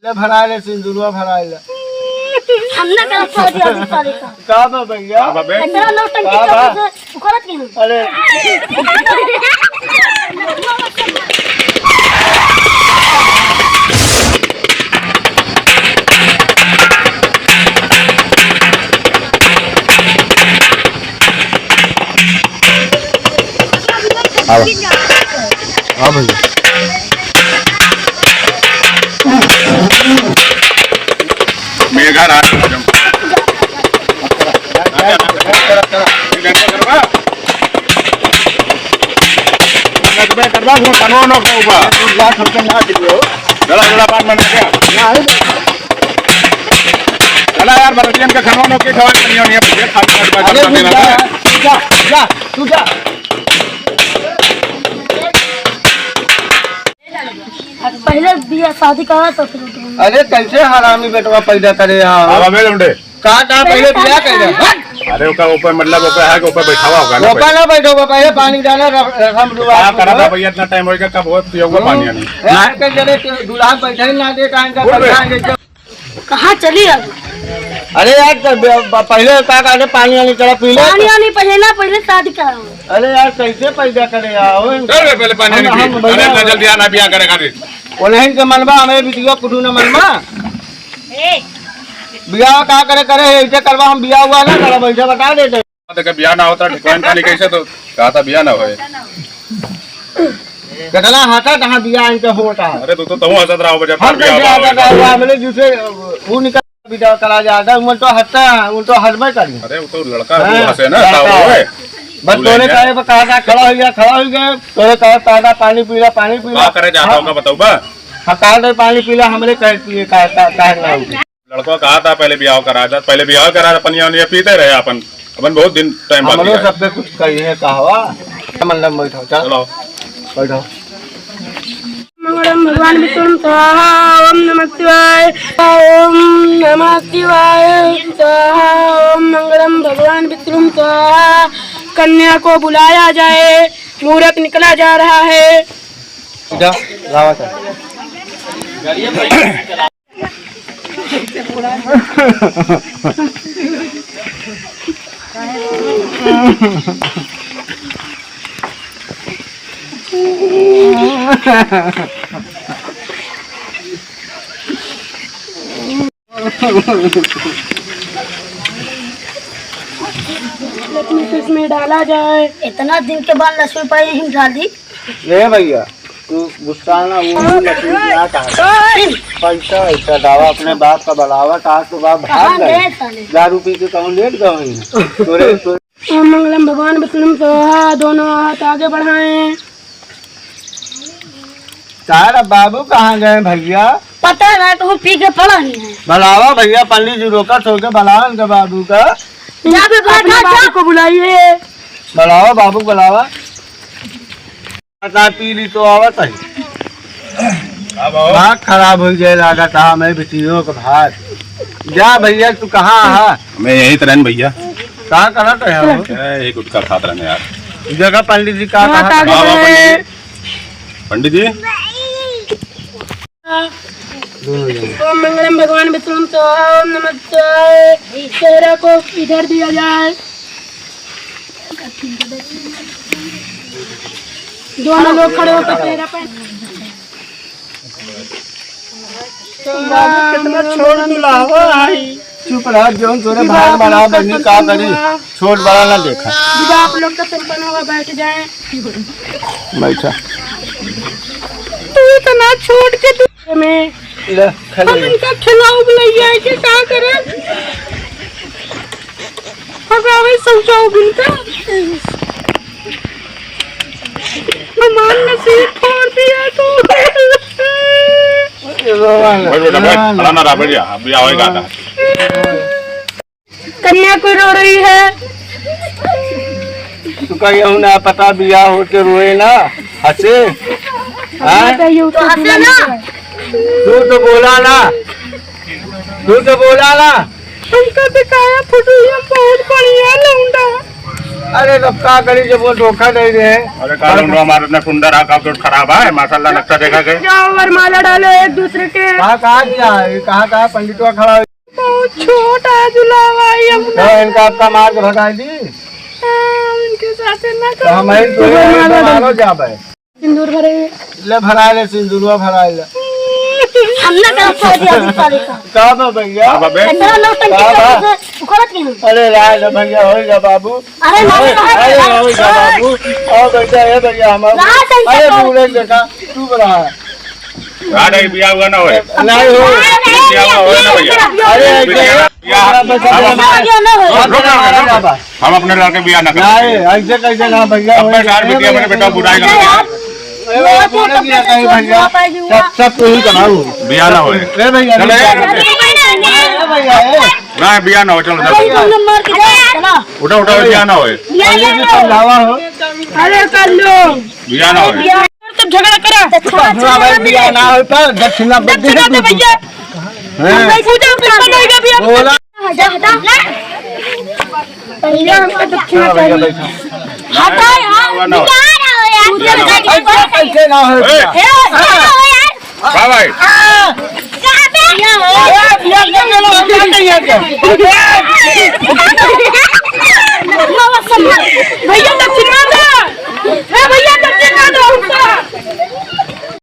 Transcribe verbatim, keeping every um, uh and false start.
ले भराइ ले, सिंदुरवा भराइ ले। हम ना करब शादी अभी सारे का। का बा भैया? का बा बे? इतना नौटंकी का बा? करत से, करत नहीं। अरे। आओ। आओ भैया। मेघा राज। करवा, वो खनवा नोक बा। लाख रुपया ना दियो। जरा, जरा बात मान क्या? चला यार, बरतियन के खनवा नोक के खवा, कनिया, कनिया, ये खाली बात अरे, करते तू जा, रहते हैं। तू जा, जा, तू जा। पहले बियाह शादी करा तो फिर उठेंगे। अरे, कैसे हरामी बेटवा पैदा करे यार? अब अबे लौंडे। का, का पहले बियाह कर ले? अरे, ओका ऊपर, मतलब, ओका है कि ऊपर बैठावा होगा ना ओका पहले। ना बैठो, पहले पानी डाला, र-, रसम रुआ का करा था भैया, इतना टाइम होइगा, कब हो पियोगा पानी आनी? ए, आजकल जरे के दूल्हा बैठे ही ना दे, टाइम का उठ बे। बैठा है, जब कहाँ चली अब? अरे यार, तो ब-, ब-, पहले का कहते, पानी वानी चला पी ले। पानी वानी पहले ना, पहले शादी कराओ। अरे यार, कैसे पैदा करे यार? चल बे, पहले पानी वानी हम, पी। हम अरे, भैया इतना जल्दी आना, बियाह करे खातिर। उन्हें के मनवा, हमें बिटिया कुटू न मनवा। ए। बियाह का करे, करे, ऐसे करवा, हम बियाह हुआ ना करब, ऐसे बता देते। देखा, बियाह ना होता, ठिकान पानी कैसे तो कहा था, बियाह ना होए। कितना हंसा, कहाँ बियाह इनके होता है। अरे, तू तो, तू हंसत रहा हो, जब हम बियाह कैसे हुआ हंसत होगा। रहा हुआ, हमने दूसरे, वो निकल बियाह करा जाता, उन तो हंसता है, उन तो हंसबे करी। अरे, वो तो लड़का है, हाँ, वो हंसे ना, लड़का था वो है। है। बस तोरे कहे पर कहा था, खड़ा हो गया, खड़ा हो गया, तोरे कहे, "ताजा पानी पी ला, पानी पी ला।" का करे जाता हाँ। होगा, बताओ बा। हाँ, कहा दे, "पानी पी ला," हमरे कहे, "पिए का, का, का ना हो?" लड़का कहा था, "पहले बियाह करा जा, पहले बियाह करा जा, पनिया उनिया पीते रहे अपन, अपन बहुत दिन टाइम बाद हमरो बियाह।" सबके कुछ कही है, कहवा। मंडप में बैठो, चल। चलो। बैठो। मंगलम भगवान विष्णु स्वाहा, ओम नमः शिवाय, ओम नमः शिवाय स्वाहा, ओम मंगलम भगवान विष्णु स्वाहा। कन्या को बुलाया जाए, मुहूर्त निकला जा रहा है। जा, लावा चल। लक्ष्मी से इसमें डाला जाए। इतना दिन के बाद लक्ष्मी पाई यहीं डाल दी। ए भैया, तू गुस्सा ना, वो भी लक्ष्मी ना कहा। पैसा, पैसा दावा अपने बाप का बुलावा, कहा तो बाप भाग कहाँ गए। गए साले? दारू पी के कहूँ लेट गए हैं। तोरे, तोरे ओम मंगलम भगवान विष्णु स्वाहा, दोनों हाथ आगे बढ़ाएं। तारा बाबू कहाँ गए भैया? पता ना, कहूँ पी के पड़ा ही है। बुलावा भैया, पंडित जी रोका, सो के बुलावा इनके बाबू का। जा बे, अपने बाबू को बुलाइए। बुलावा बाबू, बुलावा। ना पी ली तो आवत है। अब आओ। दिमाग खराब हो जाए लागत है, मैं बिटियों के भाई। जा भैया, तू कहाँ है? मैं यहीं तो रहन भैया। का करत है हो? ए, ये गुटखा खात रहने यार। जगह पंडित जी का हाँ, कहाँ ताकि हाँ, हाँ, पंडित जी। पंडित जी। ओम मंगलम भगवान विष्णु स्वाहा, ओम नमः शिवाय। चेहरा को इधर दिया जाए। दोनों लोग खड़े होकर चेहरा पे। बाबू कितना छोट दुल्हा आई। चुप रह, जौन तोरे भाग बना बनी का करी, छोट बड़ा ना देखा। विवाह आप लोग का संपन्न हुआ, बैठ जाए। बैठा। तू इतना छोट के दुल्हे में ले, खा हम ले। इनका खिलाओ बुलैया है कि का करे? भगावे सोचाओ बिनता। हमार नसीब फोड़ दिया तू। बैठ, बैठ, बैठ, बैठ। खड़ा ना रहा, बैठ जा, अब बियाह होएगा ना। कन्या को रो रही है। तू का यहू ना पता बियाह होके रोए ना, हंसे? हाँ? तो हंसे ना। तू तो बोला ना, तू तो बोला ना। हमका दिखाया फोटो, ये बहुत बढ़िया लौंडा। अरे, तब का करी जब वो धोखा दे रहे हैं? अरे, का लोग हमारे इतना सुंदर है, का तो खराब है, माशाल्लाह, नक्शा देखा के। जाओ, वरमाला डालो एक दूसरे के। कहाँ, कहाँ किया है? कहाँ, कहाँ पंडितवा खड़ा है? बहुत छोटा है दुल्हावा, ये अपना। तो इनका आपका मार के भगा दी। हाँ, उनके साथ ना तो करो। हम ही तो वरमाला डालो। मारो जाबे। सिंदूर भरे। ले भरा ले, सिंदूरवा भरा ले। हम ना करब शादी अभी साले का। का बा भैया? का बा बे? इतना नौटंकी का बा? करत है, उखड़त नहीं हम। अरे राय रे भैया, होई जा बाबू। अरे ना, अरे, ना, अरे ना। होई जा बाबू। आओ भैया, ए भैया, हम राय से अरे इनका बूढ़े देखा, तू बड़ा है। राय नहीं, बिया हुआ ना होए। नहीं हो। बिया हुआ होए ना भैया। अरे, अरे, बिया, बिया। बिया। बिया, बिया, बिया। रुक, रुक, रुक, रुक। हम अपने लड़के बिया ना करते। नहीं, ऐसे कैसे ना भैया, अपने होई यार, बिटिया, मेरे बेटा बुढ़ाई ना यार। ए, वो बोले कि नहीं, भैया, सब, सब तू ही कराऊ। बिया ना होए। ए भैया, चलो यार। ए भैया, ए। ना, बिया ना होए, चलो, चलो। अरे, तुम लोग मार के जाओ, चलो। उठा, उठा, बिया ना होए। बिया ये भी ना होए। समझावा हो। अरे, कर लो। बिया ना होए। बिया तो झगड़ा करा। तो छोड़ा, अपना भाई छोड़ा बिया ना होए, पर दक्षिणा जब दे दे भैया। हैं? पूजा पे कब होएगा भैया? बोला। हटा, हटा। पहले हमको दक्षिणा चाहिए। हटा यार, बिया ना हो यार। पूजा ना हो। ऐसे कैसे ना हो? ए! ए, हटा हो यार। का भाई? कहाँ पे? ए, बिया ना हो, हम जाते हैं यहाँ से। भैया,